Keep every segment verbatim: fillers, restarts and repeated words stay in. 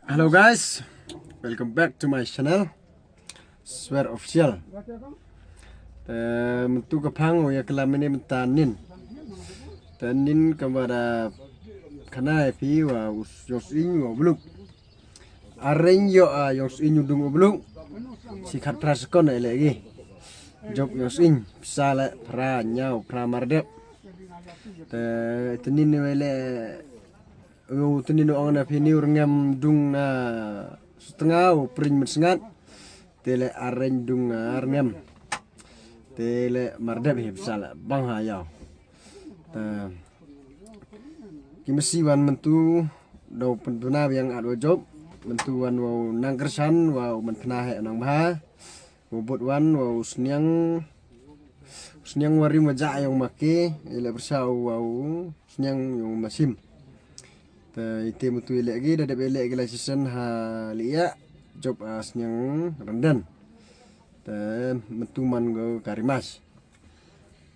Hello guys, welcome back to my channel, Swear Official. Te myntu ka phang u ya klam ini mynta nin. Te nin ka wa da khana ya phi wa u s-, yong sying wa u bluk. Areng yo a yong sying u dung u bluk. Si khat phra sekon e le gi. Jop yong sying, pisa le phra, ñiaw phra, mar dep. Te, te nin ni we le, u te nin u ong na phi ni u rngem dung na stnga u pring mynsngat. Te le areng dung na rngem. Te le mar dep hi pisa le bang ha yaw. Te, ki masi wan myntu, daw pynpna biang at wa jop, myntu wan wa u nang kyrshan, wa u man phna he nang bha. Wa bot wan, wa u sniang, u sniang wa rim wa ja yong ma ke, i le pyrsa u wa u sniang yong ma sim. Te ite myntu i le gi, da dep i le gi la sisen ha liya, jop a sniang renden. Te myntu man go ka rimas.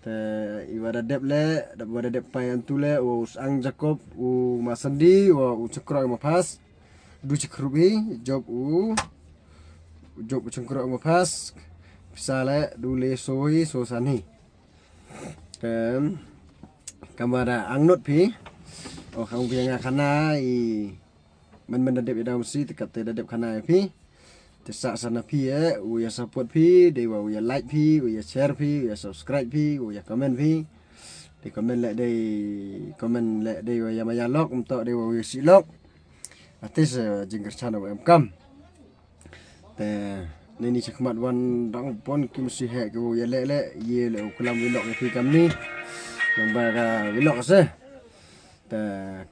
Te i wa da dep le, da wa da dep pai antu le, u sang Jacob, u ma sandi, wa u chakro ma phas. Du chakrup hi, jop u, jop u chakro ma phas. Pisa le, du le so hi, so san hi. Te, kam wa da ang not phi. O khang phi nga khana i, man man da dep i daw masi, te kat te da dep khana i phi. Te sa sa na phi e, u ya support phi, dei wa u ya like phi, u ya share phi, u ya subscribe phi, u ya comment phi. Dei comment le, dei comment le, dei wa ya ma ya lok, mynto dei wa u ya si lok. Ate sa jingkyrshan wa em kam. Te, ni ni chakmat wan dang pon ki masi he ki wa u ya le le, ye le u klam vlog ya phi kam ni. Nang ba ka vlog se. Te,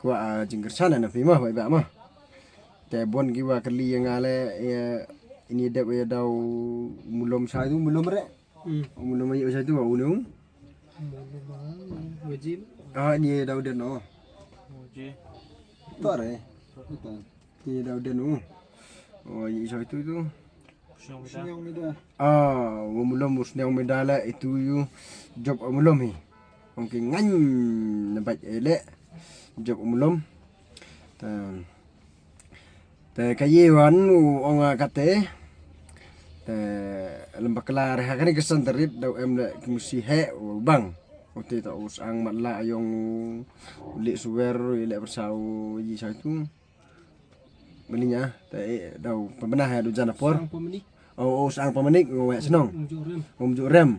kwah, ah, jingkyrshan na phi ma, wa i ba ma. Te bon ki wa kali ya nga le, ya, ini dep ya daw mulom sa tu, mulom re. Hmm. Mulom ya sa tu, wa u nu. Mulom, ah, wajib. Ah, ini ya daw den, oh. Wajib. Tu re. Tu. Ini ya daw den, oh. Oh, ya sa tu tu. Sniang mida. Ah, wa mulom u sniang mida le, itu yu jop a mulom hi. Ong ki ngan na bait e le. Jop a mulom. Te, te ka ye wan u ong a kate. Te lem bakla re ha kani ka san tarit daw em le ki masi he u bang. U te ta u sang mat la yong u le suwer, i le pyrsa u yi sa tu. Bani nya, te, eh, daw pynbna ha du jan apor. Sang pamanik. O, o, sang pamanik, ngo wek snong. Ngam ju rem. Ngam ju rem.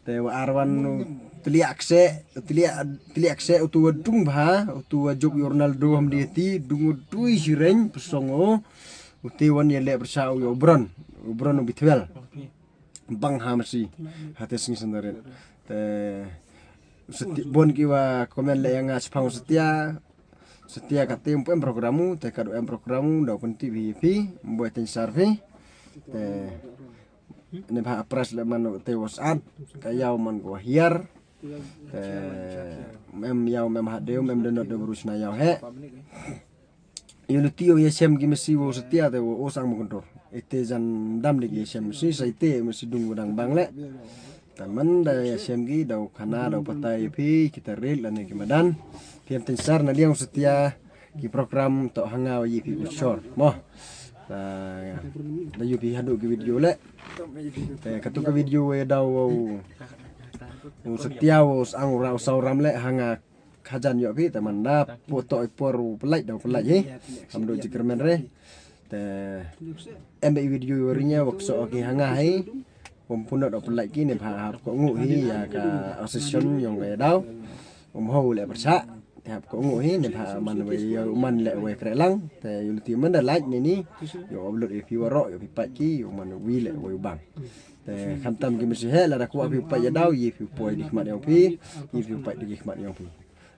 Te wa arwan u tliak se, u tliak, tliak se, u tu wa dung bha, u tu wa jop yo Ronaldo ham di ti, dung u dui sireng, pesong o, u te wan ya le pyrsa u yo bron, u bron u bitwel. Bang ha masi, ha te sngi sandarit. Te, u seti-, bon ki wa komen le ya nga chapang u Setia, Setia kate em program u, te ka du em program u, daw pynti phi phi, boi tensar phi. Te, ne bha apras le man te was at, ka yaw man ko hiar. Te, em yaw em ha deu, em de not de bru sna yaw he. Yo luti yo ya sem ki masi wo Setia te wo o sang mo kontor. Ite jan dam de ki ya sem masi, sa ite masi dung wadang bang le. Taman da ya sem ki, daw khana, daw patai phi, kita ril, lane ki madan. Phi em tensar na liang Setia, ki program to hanga wa yi phi kuchor. Mo. Da, da yu phi hadu ki video le. Te katu ka video we daw wo. Wo Setia wo sang ra u sau ram le hanga khajan yo phi, taman da po to i por u pelai, daw pelai hi. Am do jikremen re. Te, em be video yo rinya, wak so ki hanga hi. Wom punot o pelai ki ne bha hap ko ngu hi ya ka association yong ka ya daw. Wom ho le pyrsa. Te hap ko ngu hi ne bha man we yo man le we krelang. Te yo luti man da like ne ni. Yo upload yo phi waro, yo phi pat ki, yo man wi le we bang. Te khamtam ki masi he, lada kwah phi pat ya daw, yi phi poi di khmat yong phi, yi phi pat di khmat yong phi.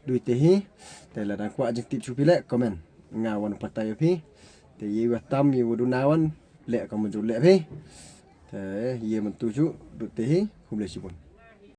Dui te hi, te lada kwah jingtip chu phi le, komen. Nga wan patai yo phi. Te yi wa tam, yi wa duna wan, le ka mujur le phi. Te yi man tu chu, du te hi, khublei chibun.